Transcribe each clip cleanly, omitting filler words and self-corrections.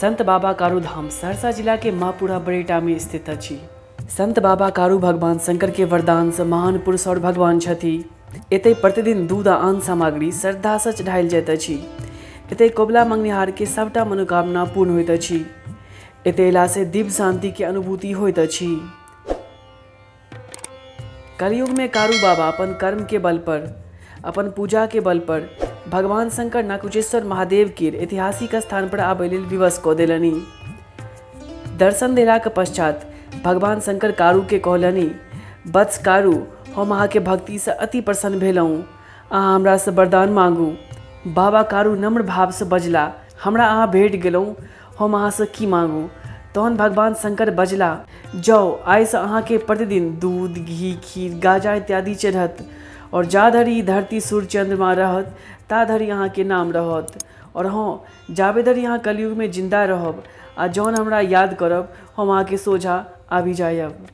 संत बाबा कारू धाम सहरसा जिला के महपुरा बरेटा में स्थित अछि। संत बाबा कारू भगवान शंकर के वरदान से महान पुरुष और भगवान छथि। एतय प्रतिदिन दूध आ आन सामग्री श्रद्धा सँ चढ़ायल जाइत अछि। एतय कबुला मंगनिहार के सबटा मनोकामना पूर्ण होइत अछि। एतय अयला से दिव्य शांति के अनुभूति होइत अछि। कलयुग में कारू बाबा अपन कर्म के बल पर, अपन पूजा के बल पर भगवान शंकर नाकुचेश्वर महादेव के ऐतिहासिक स्थान पर आबय लेल विवश कऽ देलनि। दर्शन देलाक पश्चात भगवान शंकर कारू के कहलनि, वत्स कारू, हम अहाँके भक्तिसँ अति प्रसन्न भेलहुँ। अहाँ हमरासँ वरदान मांगू। बाबा कारू नम्र भावसँ बजला, हमरा अहाँ भेट गेलहुँ, हम अहाँसँ की मांगू? तहन भगवान शंकर बजला, जाउ, आइसँ अहाँके प्रतिदिन दूध, घी, खीर, गाजा इत्यादि चढ़त और जा धरि ई धरती सूर्य चंद्रमा रहत ता धरि अहाँके नाम रहत। और हँ, जाबे धरि अहाँ कलयुगमे जिन्दा रहब आ जहन हमरा याद करब, हम अहाँके सोझा आबि जायब।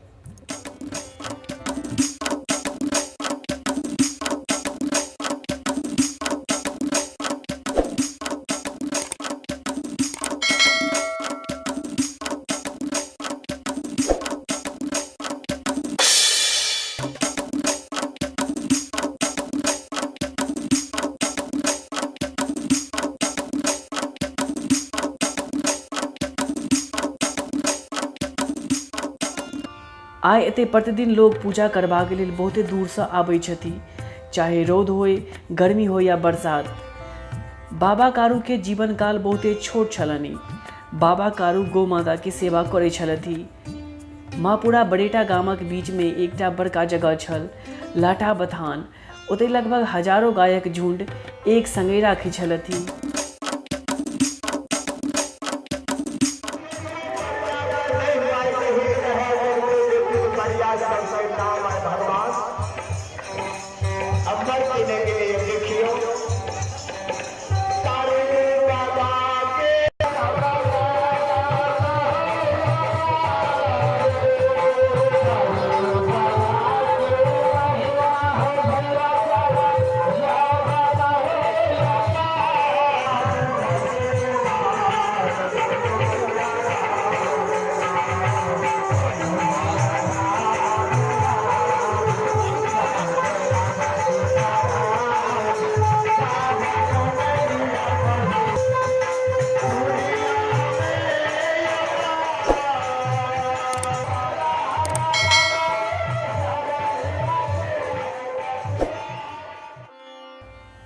आइ एतय प्रतिदिन लोग पूजा करबाक लेल बहुते दूरसँ आबै छथि, चाहे रौद होय, गर्मी होय या बरसात। बाबा कारू के जीवन काल बहुते छोट छलनि। बाबा कारू गौ माता के सेवा करै छलथि। मापुरा बरेटा गामक बीच में एकटा बड़का जगह छल, लाठा बथान। ओतय लगभग हजारों गायक झुंड एक संगे राखै छलथि।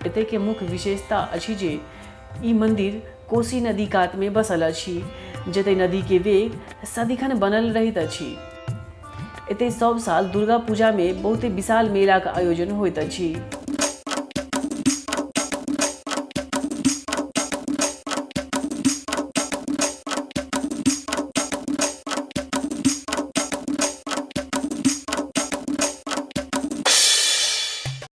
एतय के मुख्य विशेषता अछि जे ई मंदिर कोसी नदी कात में बसल अछि, जतय नदी के वेग सदिखन बनल रहैत अछि। एतय सब साल दुर्गा पूजा में बहुते विशाल मेला के आयोजन होइत अछि।